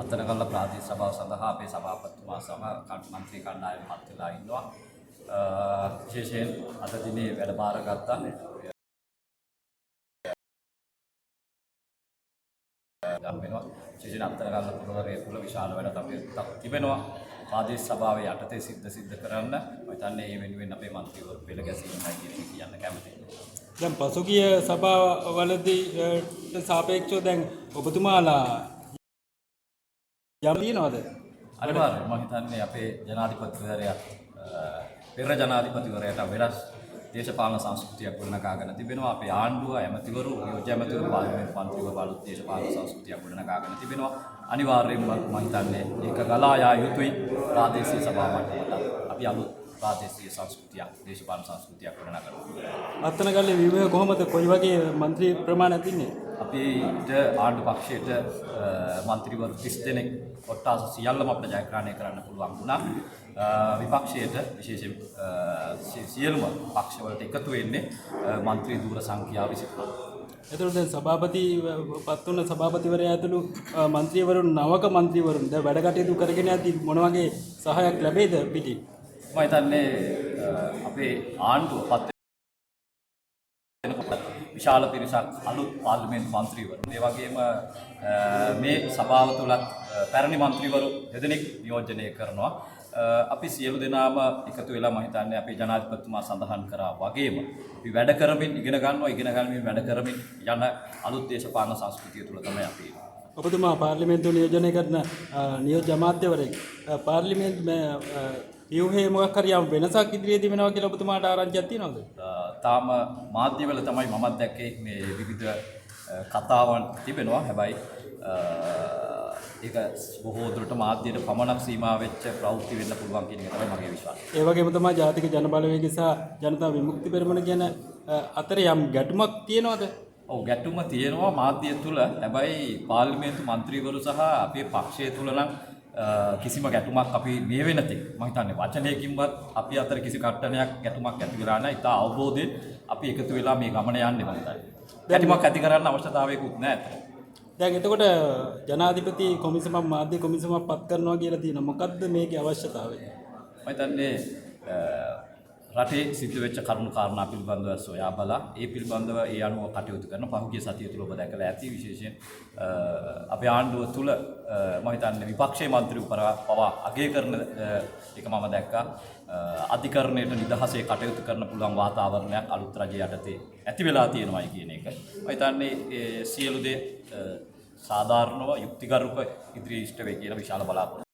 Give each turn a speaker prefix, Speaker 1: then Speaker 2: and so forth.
Speaker 1: අත්තනගල්ල ප්‍රාදේශ සභාව සඳහා අපේ සභාපතිතුමා සහ මන්ත්‍රී කණ්ඩායම පත් වෙලා ඉන්නවා. විශේෂයෙන් අද දිනේ වැඩ බාරගත්තා. ගම් වෙනවා. විශේෂයෙන් අත්තනගල්ල පුරවරය තුළ විශාල වැඩ කටයුත්තක් තිබෙනවා. ප්‍රාදේශ සභාවේ යටතේ සිද්ධ සිද්ධ කරන්න මම හිතන්නේ ඒ වෙනුවෙන් අපේ මන්ත්‍රීවරු පෙළ ගැසීමයි කියන එක කියන්න කැමතියි.
Speaker 2: දැන් පසුගිය සභාවලදී සාපේක්ෂව දැන් ඔබතුමාලා යම් තියනවද?
Speaker 1: අනිවාර්යයෙන් මම හිතන්නේ අපේ ජනාධිපතිවරයා පෙර ජනාධිපතිවරයාට වෙනස් දේශපාලන සංස්කෘතියක් ගොඩනගාගෙන තිබෙනවා. අපේ ආණ්ඩුව, ඇමතිවරු, නියෝජ්‍ය ඇමතිවරු, පාර්ලිමේන්තු මන්ත්‍රීවරු අලුත් දේශපාලන සංස්කෘතියක් ගොඩනගාගෙන තිබෙනවා. අනිවාර්යයෙන්ම මම හිතන්නේ ඒක ගලා යා යුතුයි ප්‍රාදේශීය සභා මට්ටමට. අපි අලුත් ප්‍රාදේශීය සංස්කෘතියක්, දේශපාලන සංස්කෘතියක් ගොඩනගනවා.
Speaker 2: අත්තනගල්ලේ ව්‍යුහය කොහොමද? කොයි වගේ මන්ත්‍රී ප්‍රමාණයක් ඉන්නේ?
Speaker 1: අපිට ආණ්ඩු පක්ෂයට මන්ත්‍රීවරු 30 දෙනෙක් කොට්ටාස සියල්ලම අපිට ජයග්‍රහණය කරන්න පුළුවන් වුණා. විපක්ෂයට විශේෂයෙන් සියලුම පක්ෂවලට එකතු වෙන්නේ මන්ත්‍රී ධුර සංඛ්‍යාව 23.
Speaker 2: එතකොට දැන් සභාපති පත් වුණ සභාපතිවරයා ඇතුළු මන්ත්‍රීවරුන්, නවක මන්ත්‍රීවරුන් දැන් වැඩ කටයුතු කරගෙන යද්දි මොන වගේ සහායක් ලැබෙයිද පිටින්?
Speaker 1: මම හිතන්නේ අපේ ආණ්ඩුව පත් වෙනකොට විශාල පිරිසක් අලුත් පාර්ලිමේන්තු මන්ත්‍රීවරුන්, ඒ වගේම මේ සභාව තුලත් පැරණි මන්ත්‍රීවරු දෙදෙනෙක් නියෝජනය කරනවා. අපි සියලු දෙනාම එකතු වෙලා මම හිතන්නේ අපේ ජනාධිපතිතුමා සඳහන් කරා වගේම අපි වැඩ කරමින් ඉගෙන ගන්නවා, ඉගෙන ගනිමින් වැඩ කරමින් යන අලුත් දේශපාලන සංස්කෘතිය තුල තමයි අපි ඉන්නේ.
Speaker 2: ඔබතුමා පාර්ලිමේන්තුව නියෝජනය කරන නියෝජ්‍ය අමාත්‍යවරයෙක්. පාර්ලිමේන්තු මේ ව්‍යුහයේ මොකක් හරි යම් වෙනසක් ඉදිරියේදී වෙනවා කියලා ඔබතුමාට ආරංචියක් තියෙනවද?
Speaker 1: තාම මාධ්‍යවල තමයි මමත් දැක්කේ මේ විවිධ කතාවන් තිබෙනවා. හැබැයි ඒක බොහෝ දුරට මාධ්‍යයට පමණක් සීමා වෙච්ච ප්‍රවෘත්ති වෙන්න පුළුවන් කියන එක තමයි මගේ විශ්වාසය.
Speaker 2: ඒ වගේම තමයි ජාතික ජන බලවේගය සහ ජනතා විමුක්ති පෙරමුණ කියන අතර යම් ගැටුමක් තියෙනවද?
Speaker 1: ඔව්, ගැටුම තියෙනවා මාධ්‍ය තුල. හැබැයි පාර්ලිමේන්තු මන්ත්‍රීවරු සහ අපේ පක්ෂය තුල නම් කිසිම ගැටුමක් අපි මේ වෙනතෙක් මම හිතන්නේ වචනයකින්වත් අපි අතර කිසි කට්ටනයක් ගැටුමක් ඇති වෙලා නැහැ. ඉතා අවබෝධයෙන් අපි එකතු වෙලා මේ ගමන යන්නේ මම හිතන්නේ. ගැටුමක් ඇති කරන්න අවශ්‍යතාවයකුත් නැහැ ඇත්තටම.
Speaker 2: දැන් එතකොට ජනාධිපති කොමිසමක්, මාධ්‍ය කොමිසමක් පත් කරනවා කියලා තියෙනවා. මොකද්ද මේකේ අවශ්‍යතාවය?
Speaker 1: මම හිතන්නේ රටේ සිද්ධ වෙච්ච කරුණු කාරණා පිළිබඳව සොයා බලා ඒ පිළිබඳව ඒ අනුව කටයුතු කරන පහුගිය සතිය තුල ඔබ දැකලා ඇති විශේෂයෙන් අපේ ආණ්ඩුව තුල මම හිතන්නේ විපක්ෂයේ මන්ත්‍රීවරු පවා අගය කරන එක මම දැක්කා. අධිකරණයට නිදහසේ කටයුතු කරන්න පුළුවන් වාතාවරණයක් අලුත් රජය යටතේ ඇති වෙලා තියෙනවායි කියන එක. මම හිතන්නේ ඒ සියලු දේ සාධාරණව යුක්තිගරුක ඉදිරියේ ඉෂ්ට වෙයි කියලා විශාල බලාපොරොත්තු